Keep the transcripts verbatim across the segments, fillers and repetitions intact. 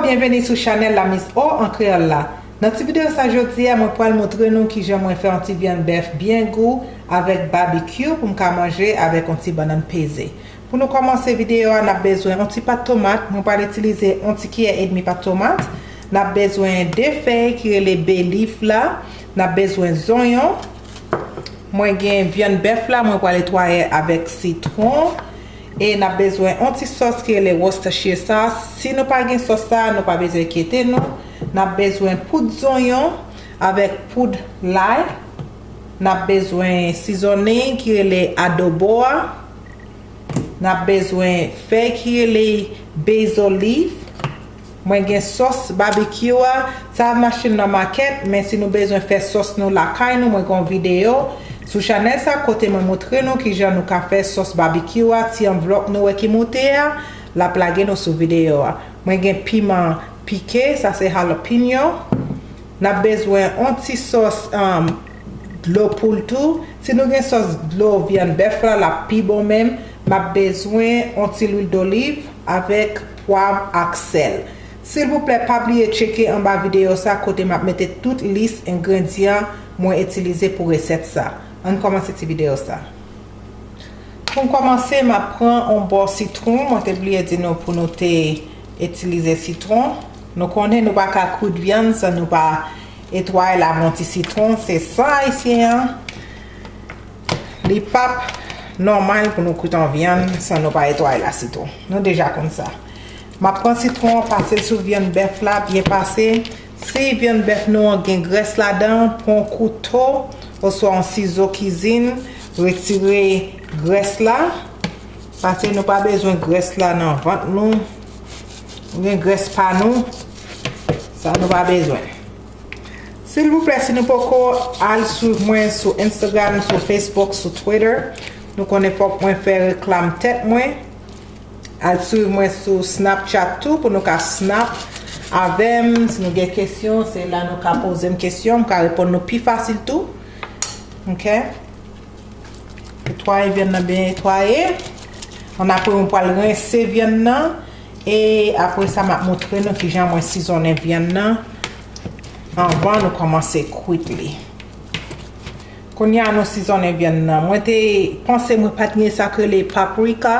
Byenveni sou chanèl La Miss O an kreyòl la. Nan ti videyo sa jodi a, mwen pral montre nou kijan mwen fè yon ti vyann bèf byen gou avèk babikyou pou m ka manje avèk yon ti bannann peze. Pou nou kòmanse videyo a, n ap bezwen yon ti pat tomat. Mwen pral itilize yon ti kiyè edmi pat tomat. N ap bezwen de fèy ki rele bay leaf la. N ap bezwen zonyon. Mwen gen vyann bèf la, mwen pral netwaye avèk sitwon. E n ap bezwen yon ti sòs ki rele Worcestershire sauce. Si nou pa gen sòs sa, nou pa bezwen enkyete nou. N ap bezwen poud zonyon avèk poud lay. N ap bezwen seasoning ki rele adobo a. N ap bezwen fèy ki rele basil leaf. Mwen gen sòs babikyou a, sa ap mache nan makèt, men si nou bezwen fè sòs nou lakay nou, mwen gen yon videyo sou chanèl sa kote mwen montre nou kijan nou ka fè sòs babikyou a, ti anvlòp nou wè ki moute a, l ap lage nou sou videyo a. Mwen gen piman pike, sa se jalapeno. N ap bezwen yon ti sòs, um, dlo poul tou. Si nou gen sòs dlo vyann bèf la, l ap pi bon menm. M ap bezwen yon ti lwil doliv avèk pwav ak sèl. Silvouplè, pa bliye tcheke anba videyo sa kote m ap mete tout lis engredyan mwen itilize pou resèt sa. Ann kòmanse ti videyo sa. Pou m kòmanse, m ap pran yon bò sitwon. Mwen te bliye di nou pou nou te itilize sitwon. Nou konnen nou pa ka kwit vyann san nou pa netwaye l avè yon ti sitwon. Se san ayisyen an. Li p ap nòmal pou nou kwit yon vyann san nou pa netwaye l a sitwon. Nou deja konn sa. M ap pran sitwon an, pase l sou vyann bèf la, byen pase. Si vyann bèf nou an gen grès ladan, pran yon kouto oswa yon sizo kizin, retire grès la. Paske nou pa bezwen grès la nan vant nou. Nou gen grès pa nou. Sa nou pa bezwen. Silvouplè, si nou poko al swiv mwen sou Instagram, sou Facebook, sou Twitter, nou konnen fòk mwen fè reklam tèt mwen. Al swiv mwen sou Snapchat tou pou nou ka snap avè m. Si nou gen kesyon, se la nou ka poze m kesyon, m ka reponn nou pi fasil tou. Ok? Netwaye vyann nan byen netwaye. Annapre, mwen pral rense vyann nan. E apre sa, m ap montre nou kijan mwen sizonnen vyann nan anvan nou kòmanse kwit li. Kounye a, nou sizonnen vyann nan. Mwen te panse mwen pa t gen sa k rele paprika,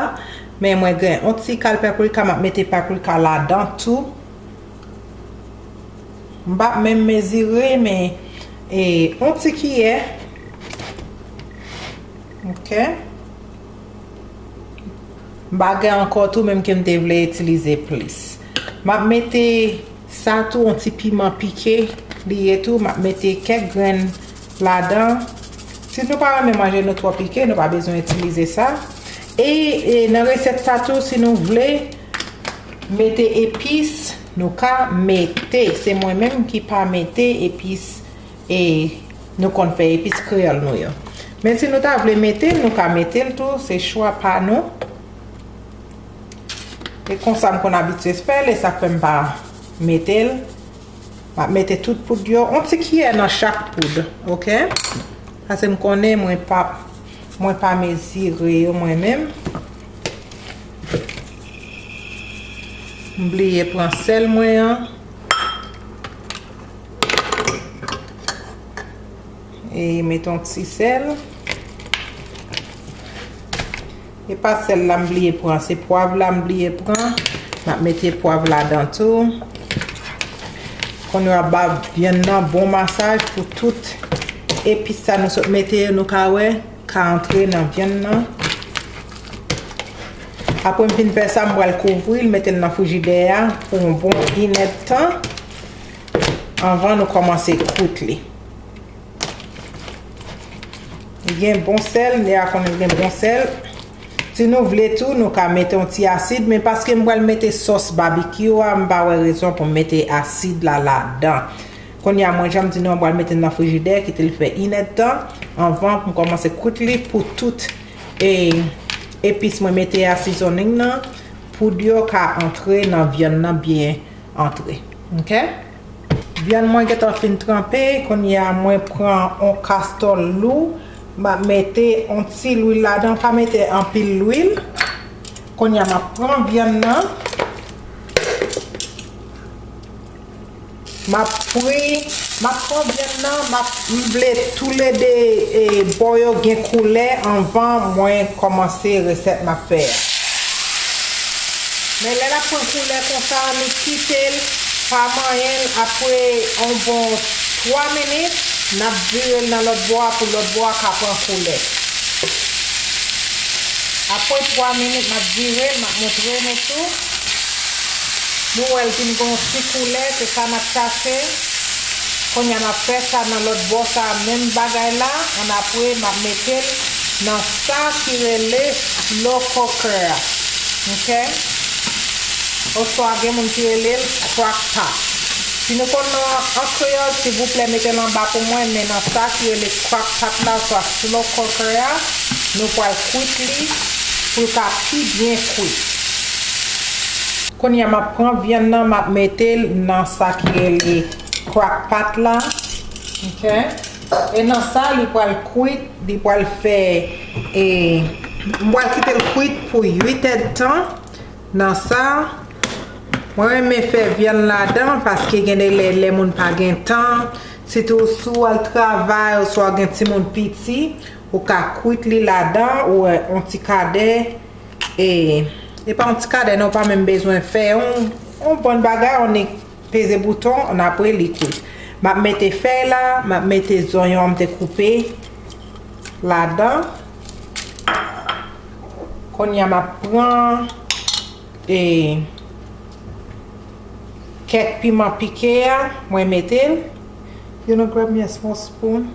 men mwen gen yon ti kal paprika, m ap mete paprika ladan tou. M p ap menm mezire, men, e, yon ti kiyè. Ok. M pa gen ankò tou, menm ke m te vle itilize plis. M ap mete sa tou, yon ti piman pike li ye tou. M ap mete kèk grenn ladan. Si nou pa renmen manje nou twò pike, nou pa bezwen itilize sa. E, e nan resèt sa tou, si nou vle mete epis, nou ka mete. Se mwen menm ki pa mete epis e nou konn fè epis kreyòl nou yo. Men si nou ta vle mete l, nou ka mete l tou, se chwa pa nou. E konsa m konn abitye fè l, e sa k fè m pa mete l. M ap mete tout poud yo, yon ti kiyè nan chak poud, ok? Paske m konnen mwen pa, mwen pa mezire yo mwen menm. M bliye pran sèl mwen an. E mete yon ti sèl. E pa sèl la m bliye pran, se pwav la m bliye pran. M ap mete pwav ladan tou. Kounye a, ba vyann nan bon masaj pou tout epis sa nou sot mete yo, nou ka wè, ka antre nan vyann nan. Apre m fin fè sa, m pral kouvri l, mete l nan frijidè a pou yon bon inèdtan anvan nou kòmanse kwit li. Li gen bon sèl, nè a konnen l gen bon sèl. Si nou vle tou, nou ka mete yon ti asid, men paske m pral mete sòs babikyou a, m pa wè rezon pou m mete asid la ladan. Kounye a, mwen, jan m di nou, m pral mete l nan frijidè, kite l fè inèdtan, anvan pou m kòmanse kwit li pou tout, e, epis mwen mete a, seasoning nan, poud yo ka antre nan vyann nan byen antre. Ok? Vyann mwen gentan fin tranpe, kounye a mwen pran yon kastòl lou, m ap mete yon ti lwil ladan, pa mete anpil lwil. Kounye a m ap pran vyann nan, M ap fri, m ap pran vyann nan, m ap, m vle toulede, e, bò yo gen koulè anvan mwen kòmanse resèt m ap fè a. Men lè l ap pran koulè konsa, nou kite l pa manyen l, apre yon bon twa minit, n ap vire l nan lòt bò a pou lòt bò a ka pran koulè. Apre twa minit, m ap vire l, m ap montre nou tou. Nou wè l vin gen yon ti koulè, se sa n ap chache. Kounye a, m ap fè sa nan lòt bò sa a, menm bagay la, annapre, m ap mete l nan sa ki rele slow cooker a. Ok? Oswa gen moun ki rele l crock pot. Si nou konn nan, an kreyòl, silvouplè, mete l anba pou mwen, men nan sa ki rele crock pot la, oswa slow cooker a, nou pral kwit li pou l ka pi byen kwit. Kounye a, m ap pran vyann nan, m ap mete l nan sa ki rele crock pot la. Ok? E nan sa, li pral kwit, li pral fè, e, m pral kite l kwit pou uit èdtan. Nan sa, mwen renmen fè vyann ladan paske gen de lè, lè moun pa gen tan, sitou si w al travay oswa w gen timoun piti, ou ka kwit li ladan, ou wè, yon ti kadè, e, e pa yon ti kadè non, ou pa menm bezwen fè yon, yon bann bagay, ou nik peze bouton, annapre li kwit. M ap mete fèy la, m ap mete zonyon an m te koupe ladan. Kounye a, m ap pran, e, kèk piman pike a, mwen mete l. You know, grab me a small spoon.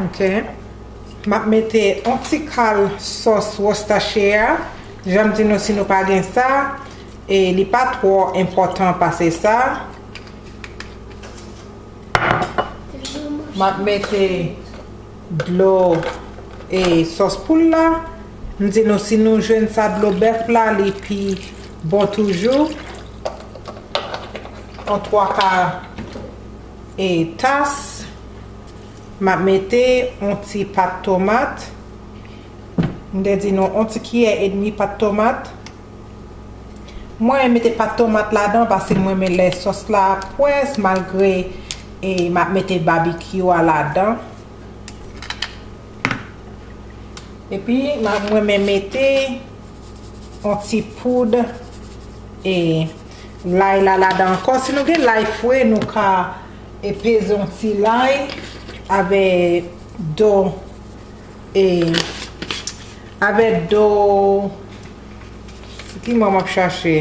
Ok. M ap mete yon ti kal sòs Worcestershire a. Jan m di nou, si nou pa gen sa, e li pa twò enpòtan pase sa. M ap mete dlo e sòs poul la. M di nou, si nou jwenn sa dlo bèf la, li pi bon toujou. Yon twa ka e tas. M ap mete yon ti pat tomat. M te di nou, yon ti kiyè edmi pat tomat. Mwen mete pat tomat ladan paske mwen renmen lè sòs la pwès, malgre, e, m ap mete babikyou a ladan. Epi, m ap, mwen renmen mete yon ti poud, e, lay la ladan ankò. Si nou gen lay fre, nou ka, e, peze yon ti lay avèk do, e, avèk do, ki mo m ap chache?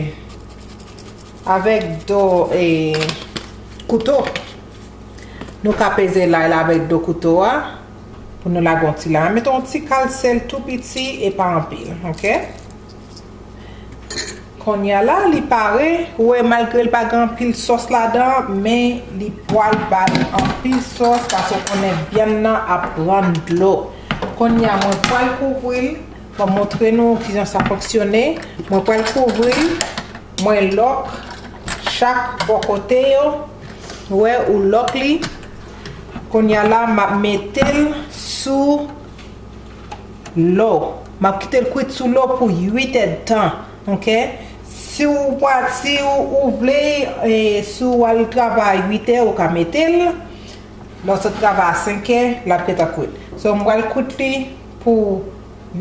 Avèk do, e, kouto. Nou ka peze lay la avèk do kouto a pou nou lage yon ti lay. Mete yon ti kal sèl tou piti e pa anpil, ok? Kounye a la, li pare. Ou wè, malgre l pa gen anpil sòs ladan, men li pral ba l anpil sòs, paske w konnen vyann nan ap pran dlo. Kounye a, mwen pral kouvri l. Mwen montre nou kijan sa fonksyone. Mwen pral kouvri l. Mwen lòk chak bò kote yo. Ou wè, ou lòk li. Kounye a la, m ap mete l sou lo. M ap kite l kwit sou lo pou uit èdtan. Ok? Si w pa, si w, ou vle, e, si w al travay uit è, ou ka mete l. Lè w sot travay a senk è, l ap gentan kwit. So, m pral kwit li pou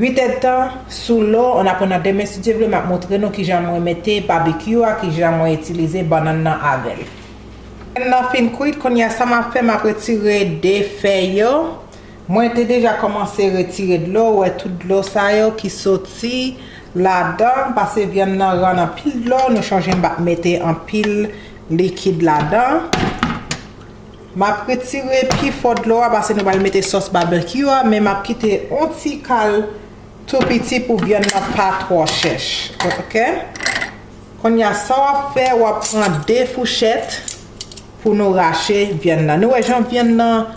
uit èdtan sou lo. Annapre, demen, si Dye vle, m ap montre nou kijan mwen mete babikyou a, kijan mwen itilize bannann nan avè l. Bannann nan fin kwit, kounye a sa m ap fè, m ap retire de fèy yo. Mwen te deja kòmanse retire dlo, ou wè tout dlo sa yo ki soti ladan, paske vyann nan rann anpil dlo, nou chonje m pa t mete anpil likid ladan. M ap retire pi fò dlo a paske nou pral mete sòs babikyou a, men m ap kite yon ti kal tou piti pou vyann nan pa twò chèch. Ok? Kounye a, sa w ap fè, w ap pran de fouchèt pou nou rache vyann nan. Nou wè jan vyann nan,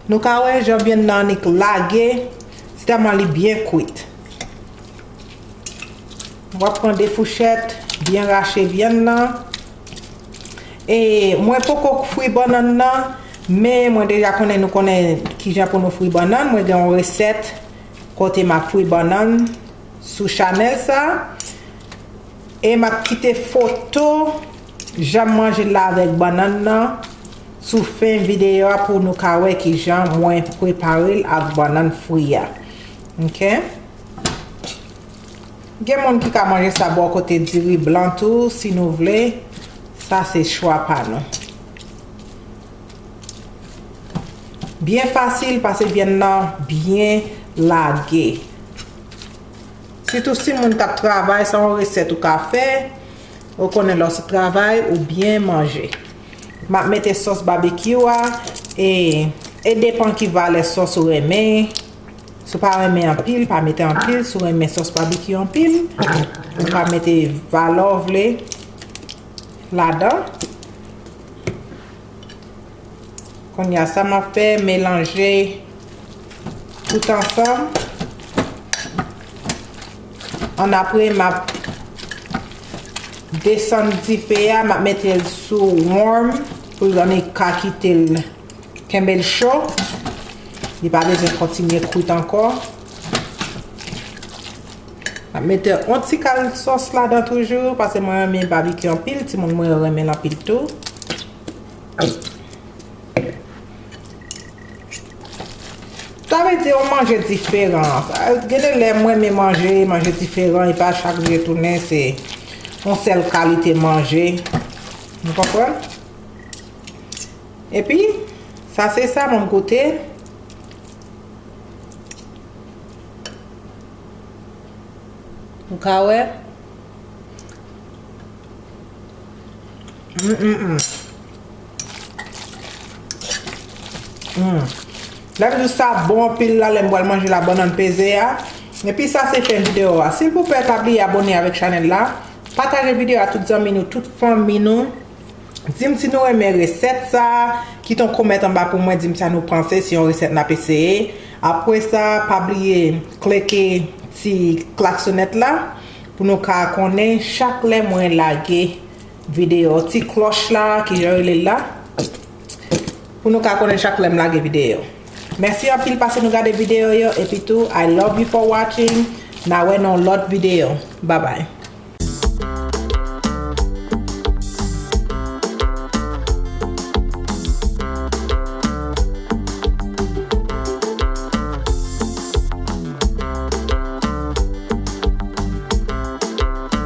nou ka wè jan vyann nan annik lage, se tèlman li byen kwit. W ap pran de fouchèt, byen rache vyann nan. E mwen poko fri bannann nan, men mwen deja konnen nou konnen kijan pou nou fri bannann. Mwen gen yon resèt kote m ap fri bannann sou chanèl sa. E m ap kite foto Jan m manje l la avèk bannann nan, sou fen videyo a pou nou ka wè kijan mwen prepare l ak bannann fri a. Ok? Gen moun ki ka manje sa bò kote diri blan tou, si nou vle. Sa se chwa pa nou. Byen fasil, pase vyann nan byen lage. Sitou si moun k ap travay, se yon resèt ou ka fè. Ou konnen lè w sot travay, ou byen manje. M ap mete sòs babekyou a, e, e depan ki valè sòs ou renmen. Si w pa renmen anpil, pa mete anpil. Si w renmen sòs babekyou anpil, ou ka mete valè w vle ladan. Kounye a, sa m ap fè, melanje tout ansanm. Annapre, m ap desann dife a, m ap mete l sou warm pou l annik ka kite l kenbe l cho. Li pa bezwen kontinye kwit ankò. M ap mete yon ti kal sòs ladan toujou, paske mwen renmen babekyou anpil, timoun mwen yo renmen l anpil tou. Sa vle di yon manje diferan. Sa, gen de lè mwen renmen manje, manje diferan, e pa chak jou tounen se yon sèl kalite manje. Nou konprann? Epi, sa se sa, mwen goute. Ou ka wè? Mm, mm, mm. Mm. Lè m di sa bon anpil la, lè m pral manje la bannann peze a. Epi sa se fen videyo a. Silvouplè, pa bliye abòne avèk chanèl la. Pataje videyo a tout zanmi nou, tout fanmi nou. Di m si nou renmen resèt sa. Kite yon kòmantè anba pou mwen, di m sa nou panse, si yon resèt n ap eseye. Apre sa, pa bliye klike ti klaksonèt la pou nou ka konnen chak lè mwen lage videyo. Ti klòch la, ki jan yo rele l la, pou nou ka konnen chak lè m lage videyo. Mèsi anpil paske nou gade videyo yo, epi tou, I love you for watching. N a wè nan yon lòt videyo. Bye bye.